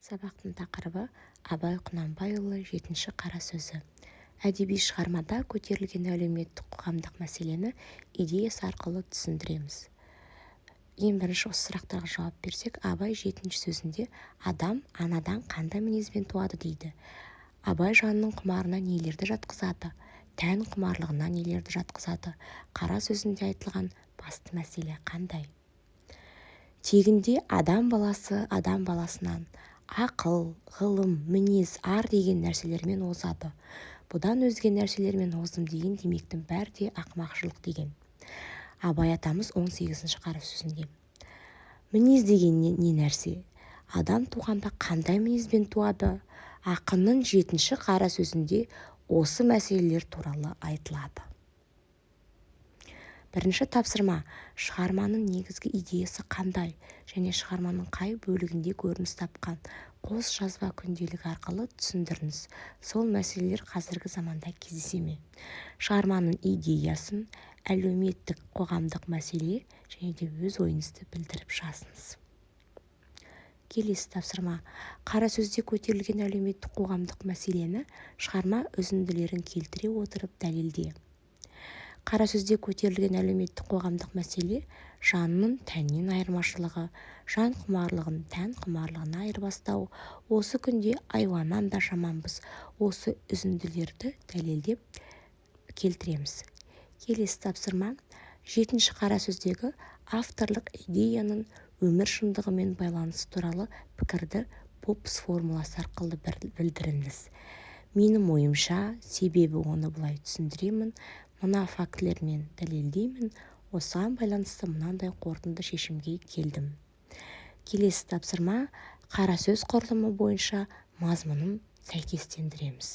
Сабақтың тақырыбы: Абай Құнанбайұлы «Жетінші қара сөзі». Әдеби шығармада көтерілген әлеуметтік, қоғамдық мәселені идеясы арқылы түсіндіреміз. Ең бірінші осы сұрақтарға жауап берсек: Абай жетінші сөзінде адам анадан қандай мінезбен туады дейді? Абай жанның құмарына нелерді жатқызады? Тән құмарлығына нелерді жатқызады? Қара сөзінде айтылған басты мәселе қандай? Тегінде адам баласы адам баласынан ақыл, ғылым, мінез, ар деген нәрселермен озады. Бұдан өзге нәрселермен оздым деген демектің бәрі де ақымақшылық деген Абай атамыз 18-ші қара сөзінде. Мінез деген не нәрсе? Адам туғанда қандай мінезбен туады? Ақынның жетінші қара сөзінде осы мәселелер туралы айтылады. Бірінші тапсырма: шығарманың негізгі идеясы қандай және шығарманың қай бөлігінде көрініс тапқан? Қос жазба күнделік арқылы түсіндіріңіз. Сол мәселелер қазіргі заманда кездесе ме? Шығарманың идеясын, әлеуметтік, қоғамдық мәселе және де өз ойыңызды білдіріп жазыңыз. Келесі тапсырма: қара сөзде көтерілген әлеуметтік, қоғамдық мәселені шығарма үзінділерін келтіре отырып дәлелде. Қара сөзде көтерілген әлеуметтік, қоғамдық мәселе: жанның тәннен айырмашылығы, жан құмарлығын тән құмарлығына айырбастау, осы күнде айуаннан да жаманбыз. Осы үзінділерді дәлелдеп келтіреміз. Келесі тапсырма: жетінші қара сөздегі авторлық идеяның өмір шындығымен байланысы туралы пікірді Попс формуласы арқылы білдіріңіз. Менің ойымша, себебі оны былай түсіндіремін, мына фактілермен дәлелдеймін, осыған байланысты мынандай қорытынды шешімге келдім. Келесі тапсырма: қара сөз құрылымы бойынша мазмұнын сәйкестендіреміз.